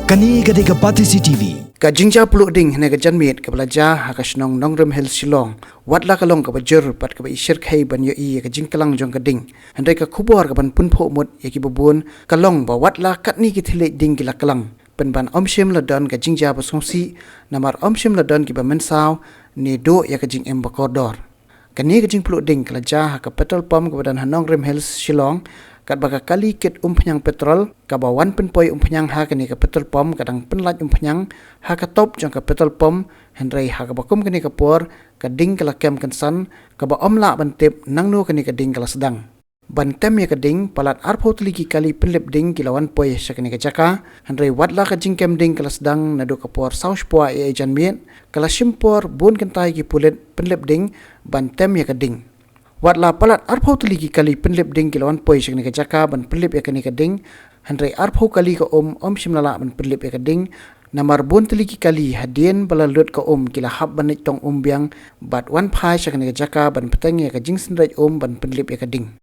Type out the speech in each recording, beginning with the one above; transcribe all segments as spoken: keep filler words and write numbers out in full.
Kane ka dei ka Batesi T V. Ka jingjia pluh ding hynne ka janmiet kaba la jia ha ka shnong Nongrim Hills, Shillong, wat la ka long kaba jur bad kaba ishyrkhei ban ïohi ïa ka jingklang jong ka ding, hynrei ka khubor kaban pynphuh mut ïa kiba bun ka long ba wat la katne ki thylliej ding ki la klang, pynban ym shym la don ka jingjia ba sngewsih, namar ym shym la don kiba mynsaw ne duh ïa ka jingim ba kordor. Kane ka jingpluh ding ka la jia ha ka petrol pump kaba don ha Nongrim Hills, Shillong, katba ka kali kit umphniang petrol kaba wan pynpoi umphniang ha kane ka petrol pump ka dang pynlait umphniang ha ka top jong ka petrol pump, hynrei ha kaba kum kane ka por ka ding ka la kem kynsan, kaba ym lah ban tip nangno kane ka ding ka la sdang. Ban tem ïa ka ding, palat arphew tylli ki kali pynlip ding ki la wan poi sha kane ka jaka, hynrei wat la ka jingkem ding ka la sdang naduh ka por saw shiphew A M janmiet, ka la shim por bun kynta ïa ki pulit pynlip ding ban tem ïa ka ding. Wat la palat arphew tylli ki kali pynlip ding ki la wan poi sha kane ka jaka ban pynlip ïa kane ka ding, hynrei arphew kali ka um ym shym la lah ban pynlip ïa ka ding, namar bun tylli ki kali hadien ba la lut ka um ki la hap ban leit tong um biang bad wan phai sha kane ka jaka ban bteng ïa ka jingsynreit um ban pynlip ïa ka ding.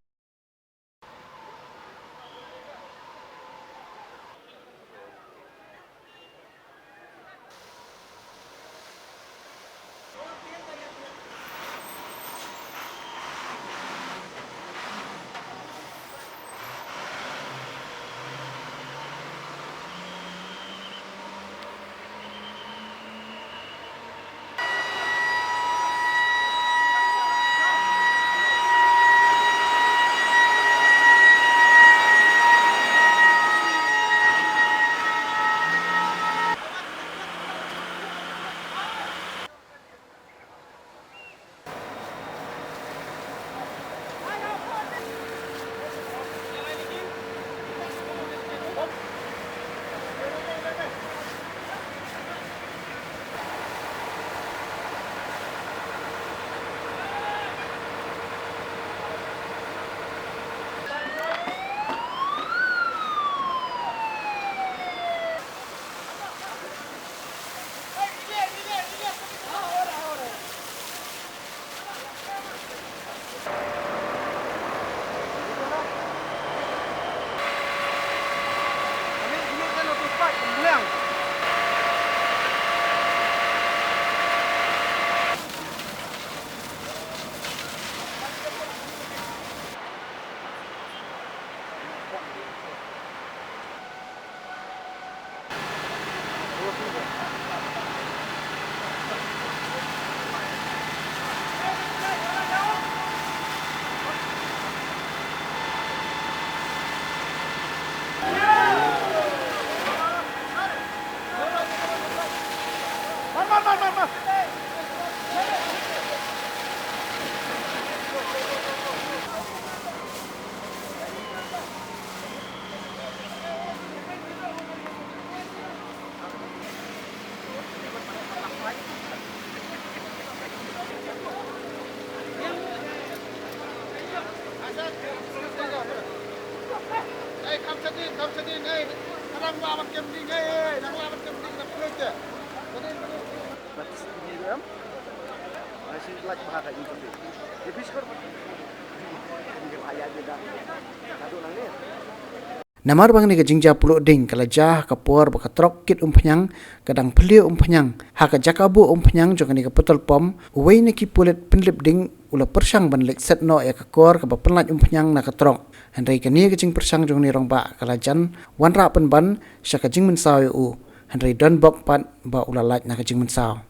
Namar ba kane ka jingjia pluh ding ka la jia ha ka por ba ka trok kit umphniang ka dang plie umphniang ha ka jaka buh umphniang jong kane ka petrol pump, uwei na ki pulit pynlip ding u la pyrshang ban leit set noh ïa ka kor kaba pynlait umphniang na ka trok. Hynrei kane ka jingpyrshang jong une u rangbah ka la jan wanrah pynban sha ka jingmynsaw ïa u, hynrei don bok pat ba u la lait na ka jingmynsaw.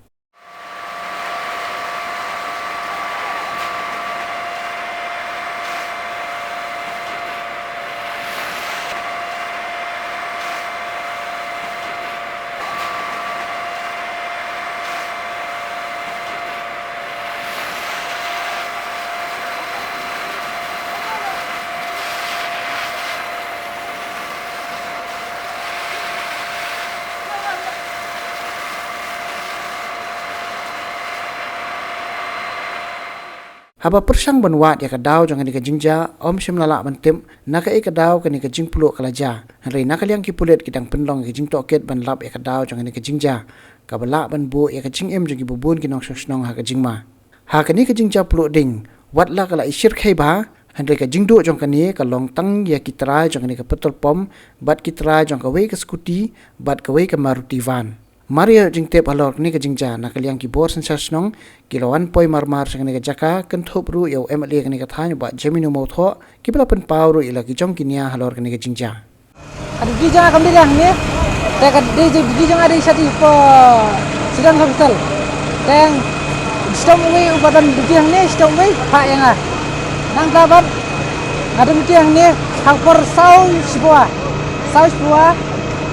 Haba pyrshang ban wad ïa ka daw jong kane ka jingjia, ym shym la lah ban tip na kaei ka daw kane ka jingpluh ka la jia. Hynrei na ka liang ki pulit ki dang pynlong ïa ka jingtohkit ban lap ïa ka daw jong kane ka jingjia, kaba lah ban buh ïa ka jingim jong kiba bun ki nongshong shnong ha ka jingma. Ha kane ka jingjia pluh ding, wat la ka la ishyrkhei bha, Hynrei ka jingduh jong kane ka long tang ïa ki trai jong kane ka petrol pump bad ki trai jong kawei ka scooty bad kawei ka Maruti van. Mar ïa jingtip halor kane ka jingjia na ka liang ki bor synshar shnong ki la wan poi marmar sha kane ka jaka, kynthup ruh ïa u M L A kane ka thaiñ Bah Jemino Mawthoh, kiba la pynpaw ruh ïa la ki jong ki nia halor kane ka jingjia. Ka duty jong nga kam dei hangne. Te ka dei duty jong nga dei sha dei po Children's Hospital. Te shitom uwei u ba don duty hangne, shitom uwei phah ïa nga. Nangta pat nga don duty hangne ha ka por saw shiphew, saw shiphew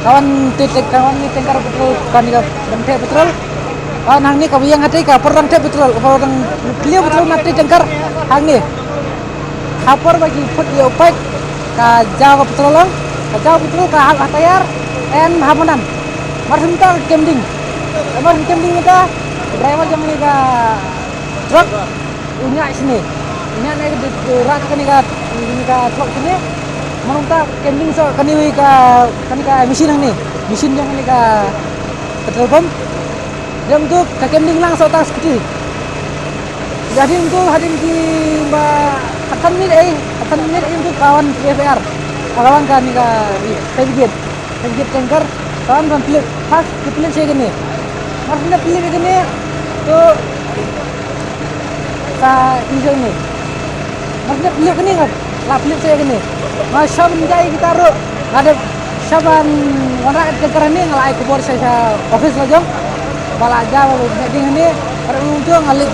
ka wan te, te ka wan ne tanker petrol, kane ka ban theh petrol. Ka wan hangne kaba ïeng hatei ka por dang theh petrol, ka por dang plie petrol na tei tanker hangne. Ha por ba ki phut ïa u paip ka jaw ka petrol lang, ka jaw petrol ka hap ha tayar, en ha madan. Mar shu mynta ka kem ding. Mar shu kem ding mynta, driver jong kane ka truck u ñiah shane. U ñiah ne ka rak kane ka, kane ka truck shane. Mar shu mynta kem ding soh kane ka, kane ka machine hangne. Machine jong kane ka petrol pump. Jong tu ka kem ding lang soh tang scooty. Hadien tu, hadien ki ba khatsan minit ei, khatsan minit ei tu ka wan ki F I R. Ka wan kane ka, eh, fire brigade. Fire brigade tanker ka wan ban pynlip. First ki pynlip sha kane. Mar pynlip, pynlip ïa kane to sa i jong ne. Mar pynlip, pynlip kane ka la pynlip sha kane. Nga shah ban jia ïa kita ruh. Nga dep shah ban wanrah ïa ka kane, nga la ai khubor sha, sha office la jong. Ba la jia ba ding ne. Ka dei nungtu nga leit,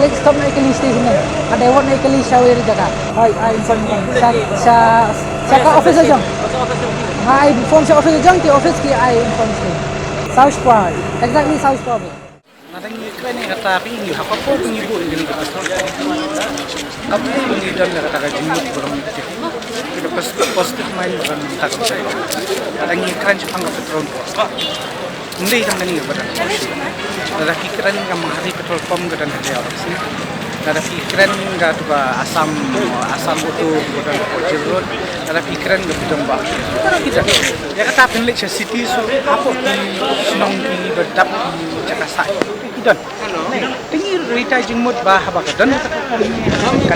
leit stop na kali station ne. Nga dei wot na kali sha wei jaka. Ai, ai, inform. Sha, sha, sha ka office la jong. Nga ai inform sha office la jong, ki office ki ai inform sha. South Point. Exactly South Point. Nga dang ïa kren ïa kata phi ngi ha ka por ngi buh ngi ka petrol. Ka por ngi don da kata ka jingmut ba long negative. Kita pos-, positive mind ba long negative. Nga dang ïa kren shaphang ka petrol. Ym dei tang kane ka ba dang. Lada phi kren ka Mahari petrol pump ka don ha Jaïaw. Lada phi kren ka tu ka Assam, Assam Auto ka don ha Jaïaw Road. Lada phi kren ka Pidong Bah. Kita kita. Ïa kata phin leit sha city so hapoh ki shnong ki ba dap ki jaka sah. Ki don. Te ngi rita jingmut ba haba ka don ka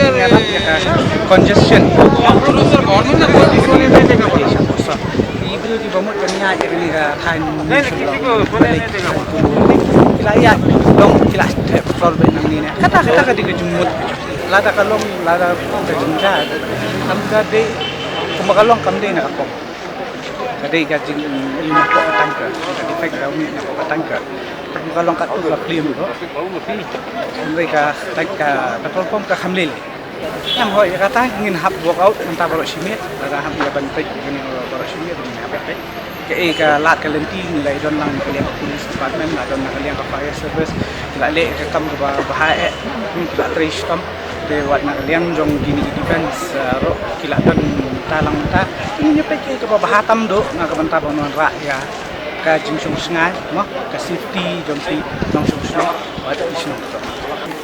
dang ngarap ïa ka congestion. Ki briew ki ba mut ban ïaid ïa kane ka thaiñ ki la ïaid long ki la theh petrol ba nangne ne. Kata kata ka dei ka jingmut. Lada ka long lada ka jingja. Kam ka dei kumba ka long kam dei na ka pom. Ka dei ka jing i na pok ka tanker, ka defect ka uni na pok ka tanker. Ka long ka tu ka plim ko. Hynrei ka tank ka petrol pump ka kham lei lei. Em hoi ka ta ngin hap work out mynta baroh shi miet, lada hap ïa ban peit ngin baroh shi miet ngin hap peit. Ka e ka lad ka lynti ngi la don lang na ka liang ka police department, la don na ka liang ka fire service, la leh ka kam kaba bha eh, ngi la trei shitom. Te wat na ka liang jong kine ki defense, uh, ruh ki la don ta lang ta. Ngi peit ki kaba bha tam duh na ka bynta ban wanrah ïa ka jingshong shngai mo ka safety jong ki nongshong shnong. Wat ki shnong.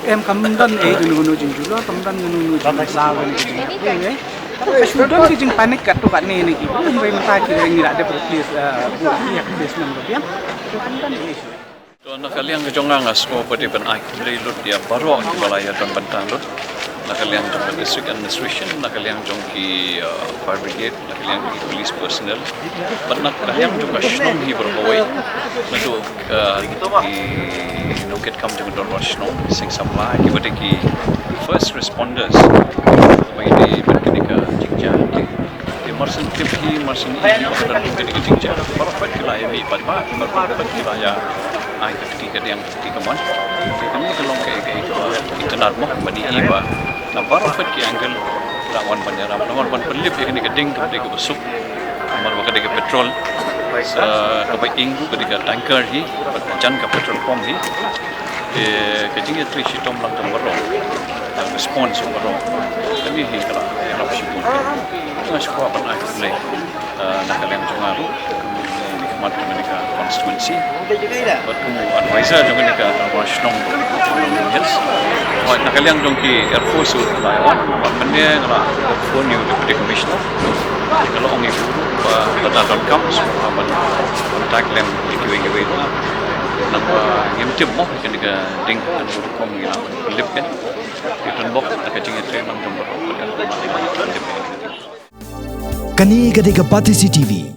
Em kam don ei kano kano jingjulor, kam don kano kano jingsaw kano kano jingsaw. Ka shu don ki jingpanik katto katne ne ki. Hynrei mynta ki ngi la dep replace, uh, buh ïa replacement ka biang. Kam don ei. To na ka liang ka jong nga nga sngew ba dei ban ai khublei lut ïa baroh kiba la ïa don bynta lut. Na ka liang jong ka district administration, na ka liang jong ki, uh, fire brigade, na ka liang ki police personnel. Bad na ka liang jong ka shnong hi baroh kawei. Naduh, uh, ki nongkitkam jong ka dorbar shnong, seng samla, kiba dei ki first responders. Ba ïa dei ban kane ka jingjia. Te marshen tip hi, marshen hi, ba don kane ka jingjia. Baroh pat ki la ïa mih pat ba, baroh pat ki la ïa ai ka kti kadiang. Ki kamon, ki long ka, ka, ka itynnad mo, ban ïohi ba na baroh pat ki angle la wan ban ïarap, la wan ban pynlip ïa kane ka ding kaba dei kaba suk. Namar ba ka dei ka petrol, sa kaba ing ruh ka dei ka tanker hi, bad jan ka petrol pump hi. Te ka jingïatrei shitom lang jong baroh, ka response jong baroh, kane hi ka la ïarap shibun. Nga sngewbha ban ai khublei. Ah, na ka liang jong nga ruh, kum i khmat jong kane ka constituency bad kum u advisor jong kane ka dorbar shnong jong Nongstoiñ Hills. Hooid, na ka liang jong ki Air Force ruh la wan, bad mynne nga la phone ïa u Deputy Commissioner. Nga la ong ïa u ba lada donkam sngewbha ban contact lem ïa kiwei kiwei ruh. Naba ngim tip mo kane ka ding kan rukom ngi la ban lip kan. Ki don bok na ka jingïatrei nang jong baroh. Kane ka dei ka Batesi TV.